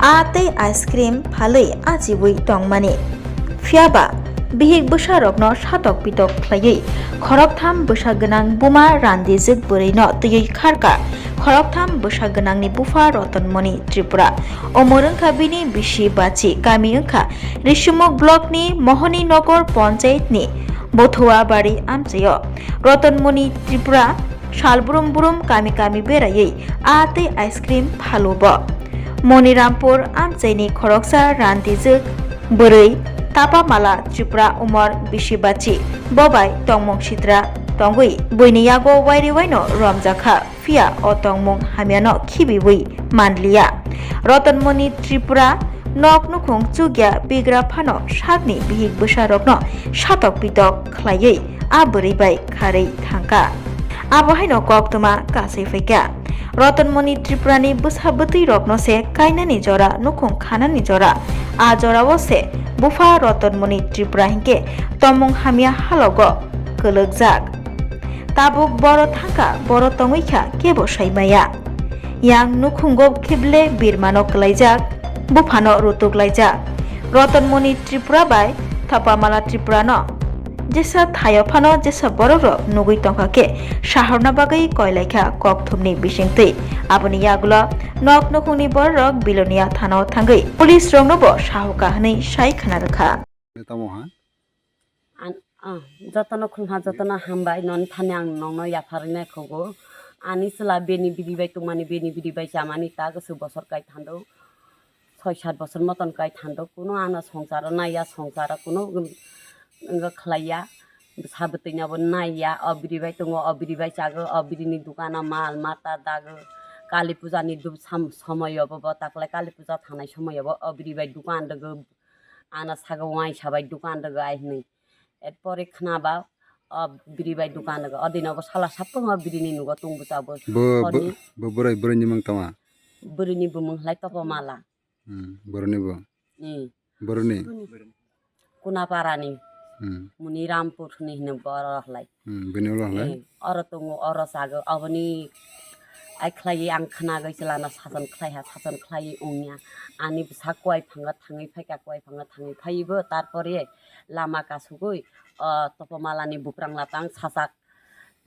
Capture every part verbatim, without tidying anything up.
A tei ice cream phalwi ajiwi tongmani. Phiyaba bihik bwsarokno satok pitok khlaiwi khoroktham bwsa gwnang buma randijwk bwrwino twiwi kharka khoroktham bwsa gwnangni bupha Rotonmoni Tripura. Umor wngkha bini bisi bachi, kami wngkha Rishimukh blockni Mohaninagar panchayatni Bothuabari amchaio. Rotonmoni Tripura sal brum brum kami kami beraiwi a tei ice cream phalo bo. Monirampur amchaini khoroksa randijwk bwrwi Tapamala Tripura umor bisi bachi, bo bai tongmung sitra tongwi buini yago wairi waino romjakha, phiya o tongmung hamyano khibiwi manliya. Rotonmoni Tripura nok nukhung chukya bigra phano sakni bihik bwsarokno satok pitok khlaiwi a bwrwi bai kharwi thangkha. Abo haino koktwma kasui phaikha. Rotonmoni Tripurani bwsa bwtwi rokno se kainani jora, nukhung khanani jora. A jorao se bupha Rotonmoni Tripura hinkhe tomung hamya halogo kwlwkjak. Tabuk boro thangkha, boro tongwi kha, kebo sai maya. Yang nukhungo khible birmano kwlaijak, buphano rutuk laijak. Rotonmoni Tripura bai Thapamala Tripurano jesa thaio phano jesa borok rok nugwi tongkha khe sahorna bagwi koilaikha kokthumni bisingtwi. Aboni yagulo nok nukhungni borok Bilonia thanao thangwi police rokno bo sahoka hwnwi sai khna rwkha. Tamo ha? An-, ah, jotono khulumha, jotono hambai, noni thani ang nongno yapharwi naikhogo. Ani chwla bini biri bai tongmani, bini biri bai chamani ta kwswk bosor kai thando. Soi sat bosor moton kai thando, kuno ano songsaro naiya, songsaro kuno wngkha khlaiya, bwsa bwtwino bo naiya, o biri bai tongo, o biri bai chago, o birini dukano mal mata dago, Kali puja ni dub sam-, somoyo bo, bo taklai Kali puja thangnai somoyo bo o biri bai dukan rwgo, ano sago waisa bai dukan rwgo ai hwnwi. Erpore khna ba o biri bai dukan rwgo, o dino bo sala sapung o birini nugo tung bwsa bo. Bo, bo, honi bo bwrwi, bwrwini mung tama? Bwrwini bumung hlai Topo Mala. Hmm, boroni bo? Hmm. Boroni? Kunaparani. Hmm. Muni Rampur hwnwi hino boro hlai. Hmm, bini ulo hlai? Eh, oro tongo, oro chago, oboni ai khlaiwi ang khna gwi chwlano sason khlaiha, sason khlaiwi wngya. Ani bwsa kuai phango thangwi phaikha, kuai phango thangwi phaiwi bo, tarpore lama kasugwi, o, Topomalani buprang latang sajak.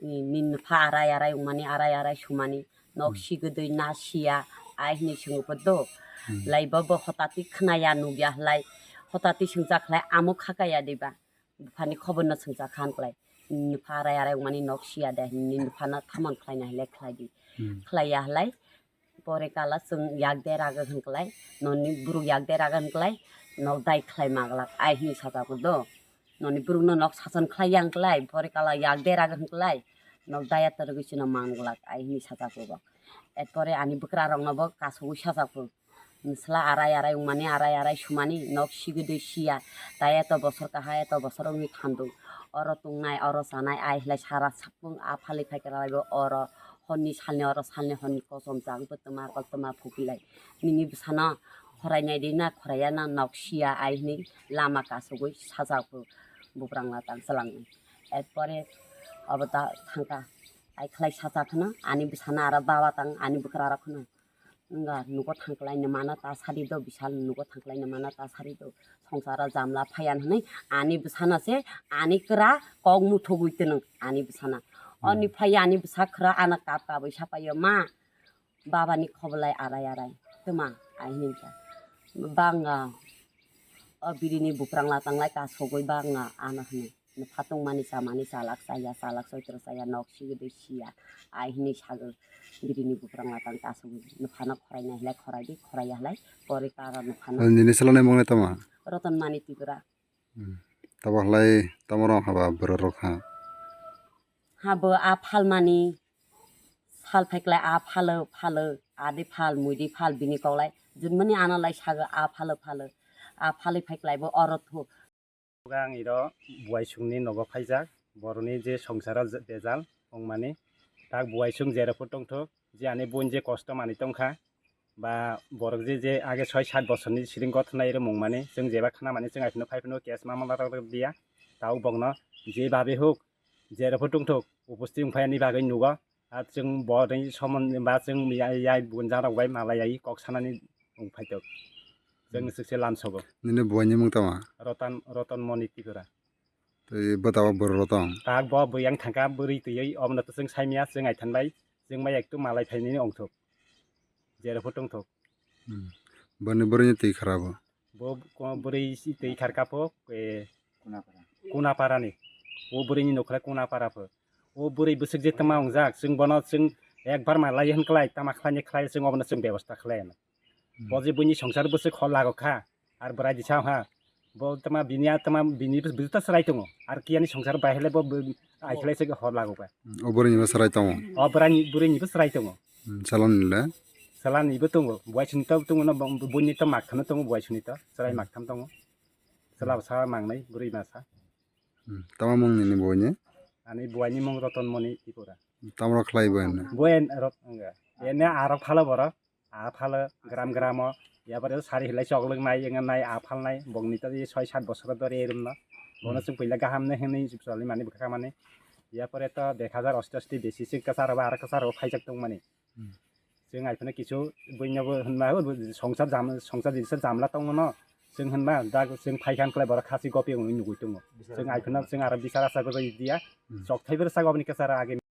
Ni, nini pha arai arai wngmani, arai arai sumani, nok Hmm. si gudui na siya, ai hwnwi swngo podo. Hmm. Lai bo bo hotati khnaya nugya hlai, hotati swngjak hlai, amo khakaya diba. Buphani khobor no swngjak khan klai. Nini pha arai arai wngmani nok siya de, nini phano thamon khlaina hlai khlai di. Hmm. Khlaiya hlai, pore kala chwng yak dera go hwnklai, noni buruk yak dera go hwnklai, nok dai khlai maglak, ai hwnwi sajak do. Noni buruk no nok sason khlai yang klai, pore kala yak dera go hwnklai, nok daya torogwi chwngno manglak, ai hwnwi sajak bo. Erpore ani bwkra rok no bo kasugwi sajak bo. Nwsla arai arai wngmani, arai arai sumani, nok sigwi dui siya, tai eto bosor kaha, eto bosor wngwi thanduk, oro tongnai, oro chanai, ai hlai sara sapung a phalwi phaikha lai bo oro, honni salni oro salni honni kosom chang bo twma koktwma phukilai. Nini bwsano khorai nai di na, khoraiya na, nok siya, ai hwnwi lama kasugwi sajak bo buprang latang chwlangwi. Erpore obo ta thangkha, ai khlai sajak khwna, ani bwsano aro baba tang, ani bwkra rok khwna. Wngkha, nugo thangkhlaino mano ta sari do, bisal nugo thangkhlaino mano ta sari do. Songsaro jamla phaiyan hwnwi ani bwsano se ani kwra kok muthugwi twnwng ani bwsano. Hmm. Oni phai ani bwsa khwra ano kap kabwi sapaio, "Ma, babani khobolai arai arai, twma," ai hwnwi kha. Bangga o birini buprang latanglai kasugwi bangga ano hwnwi. Nupha tongmani chamani chalak chaya, chalak choitro chaya, nok sigwi dui siya. Ai hwnwi sagwi birini buprang latang kasugwi. Nuphano khorai nai hlai khorai di, khoraiya hlai pore karo nuphano. Nini selani mung le tamo? Roton Mani Tripura. Hmm. Tamo hlai tamo rong haba borok rok ha? Ha bo a phalmani sal phaiklai a phalo, phalo, adi phal, muidi phal, bini koklai. Junmani ano lai sagwi a phalo, phalo, a phalwi phaiklai bo oro thu. Ang iro buaisungni nogo phaijak, boroni je songsaro je-, bejal wngmani. Tak buaisung jerokho tongthok, je ani bun je kosto manwi tongkha, ba borok je, je age soi sat bosorni siring gothonai iro mungmani, chwng jeba khnamani chwng aphino phaiphino case mamala rok diya, tabuk bokno je babe huk, jerokho tongthok, uposti wngphai ani bagwi nugo, ar chwng boroni somon ba chwng ya, ya gunjarok bai malai ai kok sanani Phaitok. Chwng Hmm. swkse lamsogo. Nini buaini mung tama? Rotan, Roton Moni Tripura. Tei bwtao borok rw tong? Tak bo bwyang thangkha bwrwi twiwi, obono to chwng saimya, chwng aithan bai, chwng bai ektu malai phainani ongthok. Jero pho tongthok. Hmm. Boni bwrwini twi khara bo? Bo ko-, bwrwi si twi kharkha pho, e, Kunapara. Kunaparani. O bwrwini nokhlai Kunapara pho. O bwrwi bwswk je tama ongjak, chwng bono chwng ekbar malai hwn klai, tama khlaini khlai, chwng obono chwng bebosta khlai. Hmm. Bo je buini songsar bwswk hor lago kha, ar bwrai disa ha. Bo tama bini a tama bini bwswk ta chwrai tongo. Ar kiyani songsar bai hele bo bo-, ai khlai se hor lago kha. Hmm. O bwrwini bo chwrai tongo? O bwraini, bwrwini bo chwrai tongo. Hmm. Saloni le? Salani bo tongo. Buai suni to tongo no bo-, buini to makthano tongo, buai suni to. Chwrai Hmm. maktham tongo. Chwla bwsa mangnai, bwrwi masa. Hmm. Tama mung nini buaini? Ani buaini mung Roton Moni Tripura. Tamo rok khlai bo eno? Bo en rot-, ene aro phalo borok. A phalo gram gramo, yapore sari hilai choklok nai, enga nai, a phal nai, bongni to soi sat bosor dori erum no. Bono Hmm. chwng puila gaham ne hwnwi chwlwi mani bwkha mani. Yapore to dek hazar osti osti besi se kwcharo ba aro kwcharo phaijak tong mani. Hmm. Chwng ai phano kisu buino bo hwnma bo songsar jam, songsar jisa jamla tong mano. Chwng hwnma da chwng phai khan khlai borok khasi gopi wngwi nugui tongo. Chwng ai phano chwng aro bisar asa gojai dia. Hmm. Chok thai bwrwsa gobni kwcharo age.